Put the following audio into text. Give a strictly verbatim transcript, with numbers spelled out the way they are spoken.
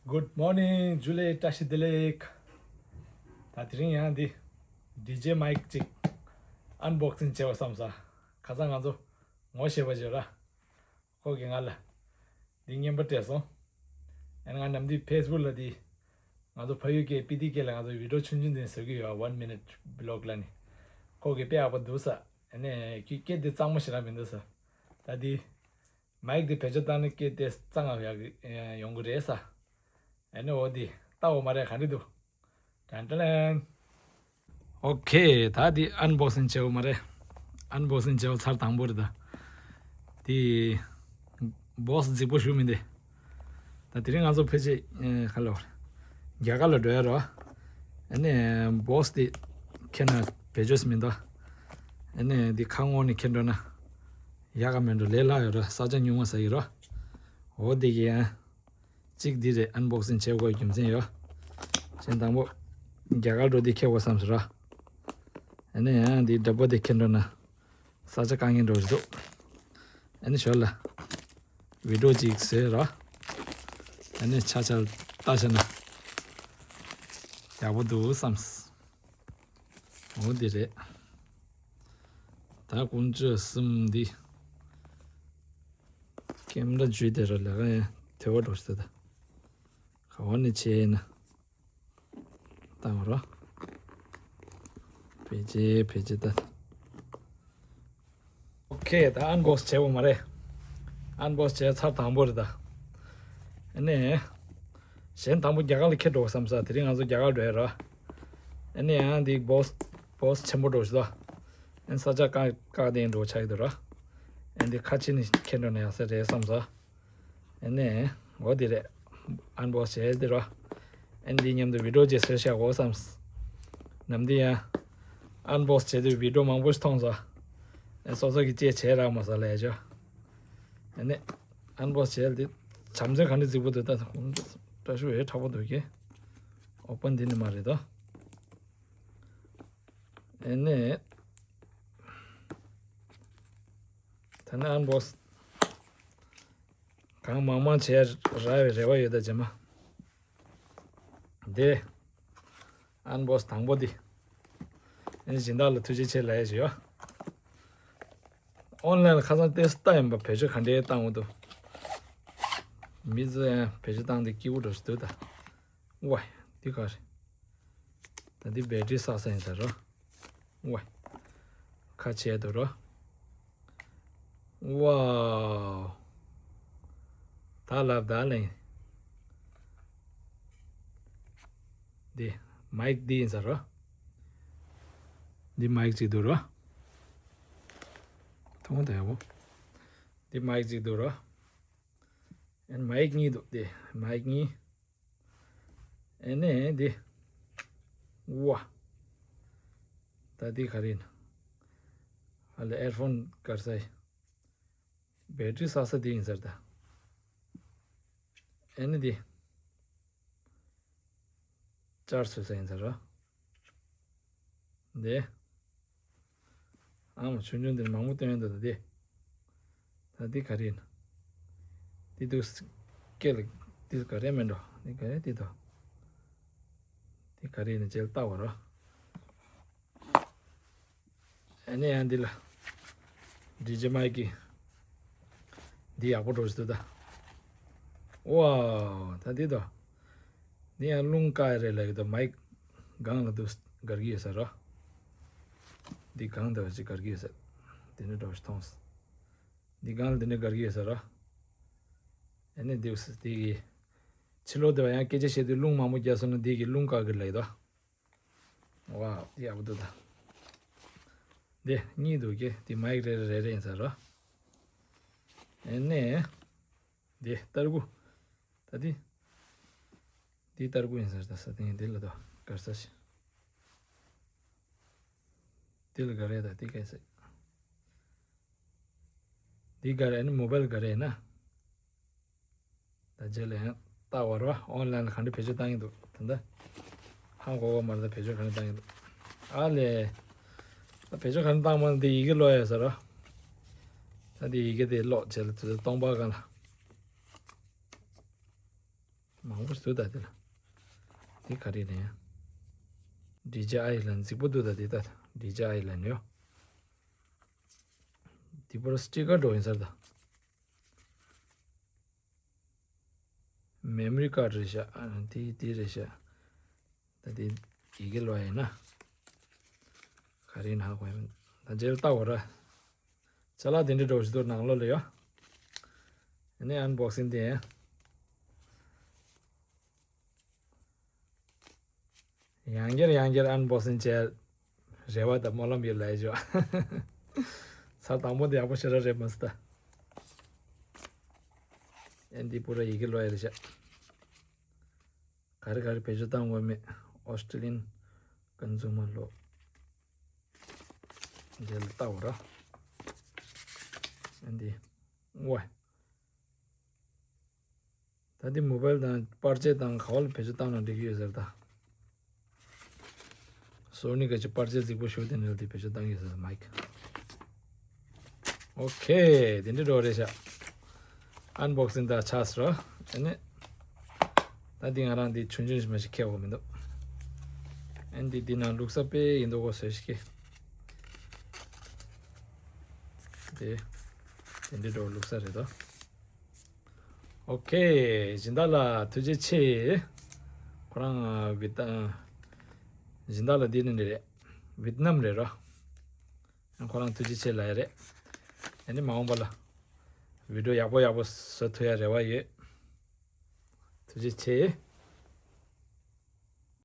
Good morning, ཇུ་ལེ། བཀྲ་ཤིས་བདེ་ལེགས། ད་དེ་རིང་ཡང་འདི་ཌི་ཇེ་མའིག་ཅིག་ཨན་བོག་སིང་བྱེད་པ་བསམ་ས། ཁ་སང་ང་ཚོ་ངོ་ཤེས་པ་ཅིག་ཡོད་ར། ཁོ་གིས་ང་ལ་འདི་རྔན་པ་སྤྲད་སོང་། ཨ་ནི་ང་ནམ་དུས་ཕེ་སི་བུག་ལ་འདི་ང་ཚོ་ཕ་ཡུལ་སྐད་སྤི་ཏི་སྐད་ལ་ང་ཚོ་བི་ཌི་ཡོ་ཆུང་ཆུང་འདི་བཟོ་གི་ཡོད། One minute vlog ལ་ནི། ཁོ་གིས་དཔེ་ཡག་པོ་འདུག་ས། ཨ་ནི་ཁྱོད་སྐད་འདི་གཙང་མ་ཞེ་དྲག་མི་འདུག་ས། ད་འདི་མའིག་འདི་བེད་སྤྱོད་བཏང་ནས་སྐད་དེ་གཙང་ཡག་ཡོང་གི་རེད་ས། ཨ་ནི་འོ་འདི་ལྟ་འོ་མ་རེད། ག་འདྲ་འདུག་ཏན་ཏན། ཨོ་ཁེ། ད་འདི་ཨན་བོག་སིང་བྱེད་འོ་མ་རེད། ཨན་བོག་སིང་བྱེད་འོ་ཚར་དང་པོ་རེད་ད། འདི་བོག་སི་རྫིག་པོ་ཞུ་མི་འདི། ད་དེ་རིང་ང་ཚོ་ཕལ་ཆེར་ཨེ་ག་ལ་བར་རྒྱ་གར་ལ་འགྲོ་ཡ་རོ། ཨ་ནི་བོག་སི་འདི་ཁྱེར་ན་བེད་སྤྱོད་མི་འདུག་ཨ་ནི་འདི་ཁ་སྔོག་ནས་ཁྱེར་འགྲོ་ན་ཡག་ག་མེད་འགྲོ། ལས་སླ་ཡོད་ར། ས་ཆ་ཉུང་བ་ཟ་ཡི་ར། འོ་འདི་གི་ཡང་གཅིག་འདི་རེད། ཨན་བོག་སིང་བྱེད་དགོས་རྒྱུ་མཚན་ཡོད། གཞན་དང་པོ་རྒྱ་གར་འགྲོ་འདི་ཁྱེར་དགོས་བསམ་ཟེར་ར། ཨ་ནི་ཡང་འདི་འདྲ་པོ་འདི་ཁྱེར་འགྲོ་ན་ས་ཆ་དཀའ་ངལ་འགྲོ་བཞིན་འདུག་ཨ་ནི་ཞོར་ལ་བི་ཌི་ཡོ་ཅིག་བཟོས་ར། ཨ་ནི་ཆ་ཆ་ལྟ་བྱས་ན་ཡག་པོ་འདུག་བསམས། འོ་འདི་རེད། ད་ཀུན་སྤྱོད་གསུམ་འདི་ཀེམ་ར་འཇུས་དེ་ར་ལས་ཀ་ཡང་དེ་བ་འགྲོ་ཤི་ད། ག་བ་ནས་བྱས་ན་བཏང་རོ། བེད་སྤྱད་བེད་སྤྱད་ད། ཨོ་ཁེ། ད་ཨན་བོག་སི་བྱས་པ་མ་རེད། ཨན་བོག་སི་བྱས་ཚར་དང་པོ་རེད་ད། ཨ་ནི་གཞན་དང་པོ་རྒྱ་གར་ལ་ཁྱེར་འགྲོ་བསམ་ས། དེ་རིང་ང་ཚོ་རྒྱ་གར་འགྲོ་ཡ་ར། ཨ་ནི་ཡང་འདི་བོག་སི་བོག་སི་ཆེན་པོ་འགྲོ་ཞིག་ད། ཨ་ནི་ས་ཆ་བཀག་བཀག་སྟེ་འགྲོ་ཆགས་ཀྱི་འདུག་ར། ཨ་ནི་འདི་ཁ་ཕྱེ་ནས་ཁྱེར་འགྲོ་ན་ཡག་ས་རེད་བསམ་ས། ཨ་ནི་འོ་འདི་རེད། ཨན་བོག་སི་བྱས་འདི་རོ། ཨ་ནི་འདི་མཉམ་དུ་བི་ཌི་ཡོ་ཅིག་བཟོས་བཞག་གོ་བསམས། ནམ་འདི་ཡང་ཨན་བོག་སི་བྱས་དུས་བི་ཌི་ཡོ་མང་པོ་ཞིག་མཐོང་སོང་། ཨ་སོ་སོ་གི་ཅེས་བྱས་རག་མ་སོང་ལས་ཅོ། ཨ་ནི་ཨན་བོག་སི་བྱས་འདི་བྱམས་བརྩེ་ག་འདྲ་རྫིག་པོ་འདུག་ད་ཁོང་བཀྲ་ཤིས་ཨེ་དྲག་པོ་འདུག་གི། ཨོ་པན་འདི་ནི་མ་རེད་དོ། ཨ་ནི་ད་ནི་ཨན་བོག་སི་གང་མང་མང་བྱས་རག་པའི་རེ་བ་ཡོད་ད་རྗེས་མ། འདི་ཨན་བོག་སི་དང་པོ་འདི། ཨ་ནི་སྦྱིན་བདག་ལ་ཐུགས་རྗེ་ཆེ་ལབ་ཡ་ཞིག་ཡོད། ཨོན་ལན་ལ་ཁ་སང་ཏེ་སི་ལྟ་ཡིན་པ་བེད་སྤྱོད་ག་འདྲའི་བཏང་འོ་འདུག་མི་ཚོ་ཡང་བེད་སྤྱོད་བཏང་སྟེ་སྐྱིད་པོ་འགྲོ་ཞིག་འདུག་ད། ཝའི། འདི་ག་རེད། ད་འདི་བེ་ཊི་རི་བསགས་ས་ཡིན་ས་རོ། ཝའི། ཁ་ཕྱེ་འདུག་རོ། ཝའོ། ད་ལབ་ད་ལེན། འདི་མའིག་འདི་ཡིན་ས་རོ། འདི་མའིག་གཅིག་འདུག་རོ། མཐོང་ད་ཡག་པོ། འདི་མའིག་གཅིག་འདུག་རོ། ཨན་མའིག་གཉིས་འདུག་འདི་མའིག་གཉིས། ཨེ་ནས་འདི། ཝ། ད་འདི་ག་རེ་ཡིན། ཨ་ལས་ཨེར་ཕོན་དཀར་ས་ཡི། བེ་ཊི་རི་བསགས་ས་འདི་ཡིན་ཟེར་ད། ཨེ་ནས་འདི། ཅར་བཟོས་ས་ཡིན་ཟེར་ར། འདི། ཨ་མ་ཆུང་ཆུང་འདིར་མང་པོ་བཏོན་ཡོད་འདུག་ད་འདི། ད་འདི་ག་རེ་ཡིན། འདི་འདུག་སྐེ་ལ་འདི་ག་རེ་མིན་འགྲོ། འདི་ག་རེ་འདི་འདུག་འདི་ག་རེ་ཡིན་ཅེས་ལྟ་བ་རོ། ཨ་ནི་ཡང་འདི་ལ། ཌི་ཇེ་མའིག་གི། འདི་ཡག་པོ་འགྲོ་བཞིན་འདུག་ད། ཝའོ། ད་འདི་དོ། འདི་ཡང་རླུང་བཀག་ཡ་རེད་ལབ་ཀྱི་འདུག་མའིག་སྒང་ལ་འདུག་སྒར་གྱི་ཡོད་ས་རོ། འདི་སྒང་དུ་ཅིག་སྒར་གྱི་ཡོད་ས། འདི་ནི་འགྲོ་བཞིན་མཐོང་སོང་། འདི་སྒང་ལ་འདི་ནི་སྒར་གྱི་ཡོད་ས་རོ། ཨ་ནི་འདི་འདི་གི། ཕྱི་ལོགས་དེ་བ་ཡང་སྐད་ཆ་བཤད་དུས་རླུང་མང་པོ་རྒྱག་སོང་ན་འདི་གི་རླུང་བཀག་གི་ལབ་ཀྱི་འདུག་ཝའོ། འདི་ཡག་པོ་འདུག་ད། འདི་གཉིས་འདུག་གི་འདི་མའིག་རེ་རེ་རེ་རེ་ཡིན་ས་རོ། ཨེ་ནས། འདི་ཏར་ཀུ། ད་འདི། འདི་ཏར་ཀུ་ཡིན་ས་རེད་ད་ས་སྟེང་འདི་ལ་དོ་གར་ས་ཞིག་འདི་ལ་ག་རེ་ད་འདི་ག་ས། འདི་ག་རེ་ནི་མོ་བལ་ག་རེ་ན། ད་རྗེས་ལ་ཡང་ལྟ་བར་བ་ཨོན་ལན་ལ་ག་འདྲ་བེད་སྤྱོད་བཏང་གི་འདུག་ད་ལྟ་ཧང་གོ་གོ་མ་རེད་ད་བེད་སྤྱོད་ག་འདྲ་བཏང་གི་འདུག་ཨ་ལས། ད་བེད་སྤྱོད་ག་འདྲ་བཏང་མ་འདི་ཡི་གེ་ཀློག་ཡ་ཟེར་རོ། ད་འདི་ཡི་གེ་དེ་ཀློག་བྱས་ལ་དུས་ཚོད་སྟོང་པ་གང་ལ། མང་པོ་ཞིག་འདུག་ད་དེ་ལ། དེ་ག་རེ་རེད། ཌི་ཇེ་ཨའི་ལན་གཟིགས་པོ་འདུག་ད་དེ་ད། ཌི་ཇེ་ཨའི་ལན་ཡོད། དེ་པར་སི་ཊི་ཀར་འགྲོ་ཡིན་ས་རེད་ད། མེ་མོ་རི་ཀར་རེད་ཤག་ཨ་དེ་དེ་རེད་ཤག་ད་དེ་ཡི་གེ་ལོ་ཡིན་ན། ག་རེ་ཡིན་ཧ་གོ་ཡིན། ད་རྗེས་ལ་ལྟ་འོ་ར། ཅ་ལག་དེ་འདྲ་འགྲོ་བཞིན་འདུག་ནང་ལོགས་ལ་ཡོད། ཨ་ནི་ཨན་བོག་སིང་དེ་ཡིན། ཡང་བསྐྱར་ཡང་བསྐྱར་ཨན་བོག་སིང་བྱས། རེ་བ་དང་སྨོན་ལམ་ཡོད་ལ་ཡ་ཇོ། ཚར་དང་པོ་འདི་ཡག་པོ་ཞེ་དྲག་རེད་མ་སི་ད། ཨན་འདི་པུ་ར་ཡི་གེ་ལོ་ཡ་རེད་ཤག་ག་རེ་ག་རེ་བེད་སྤྱོད་བཏང་དགོས་མེད། ཨོ་སི་ཊྲེ་ལི་ཡན་ཀོན་ཛུ་མར་ལོ། འདི་ལ་ལྟ་འོ་ར། ཨན་འདི། ཝ། ད་འདི་མོ་བཱའིལ་དང་པར་ཆས་དང་ག་བ་ལ་བེད་སྤྱོད་བཏང་ན་འགྲིག་གི་ཡོད་ཟེར་ད། སོ་ནི་ག་ཅི་པར་ཆས་རྫིག་པོ་ཞིག་དེ་འདྲ་དེ་བེད་སྤྱོད་བཏང་གི་ཡོད་ཟེར་མའིག་ཨོ་ཁེ། དེ་འདྲ་འགྲོ་རེད་ཤག་ཨན་བོག་སིང་ད་ཆགས་སོང་། ཨ་ནི། ད་འདི་ང་རང་འདི་ཆུང་ཆུང་ཞིག་མ་ཞིག་ཁྱེར་འོང་མི་འདུག་ཨ་ནི་འདི་འདི་ནང་བླུགས་ས་དཔེ་ཡིན་མདོག་གོ་བཟོས་ཤིག་གི། དེ། དེ་འདྲ་འགྲོ་བླུགས་ས་རེད་དོ། ཨོ་ཁེ། སྦྱིན་བདག་ལ་ཐུགས་རྗེ་ཆེ། ཁོ་རང་ཝི་ཏི། སྦྱིན་བདག་ལ་འདི་ནི་འདྲ་རེད། ཝི་ཏི་ནམ་རེད་རོ། ཁོ་རང་ཐུགས་རྗེ་ཆེ་ལབ་ཡ་རེད། ཨ་ནི་མ་འོངས་པ་ལ་བི་ཌི་ཡོ་ཡག་པོ་ཡག་པོ་བཟོ་ཐུབ་ཡ་རེ་བ་ཡོད། ཐུགས་རྗེ་ཆེ།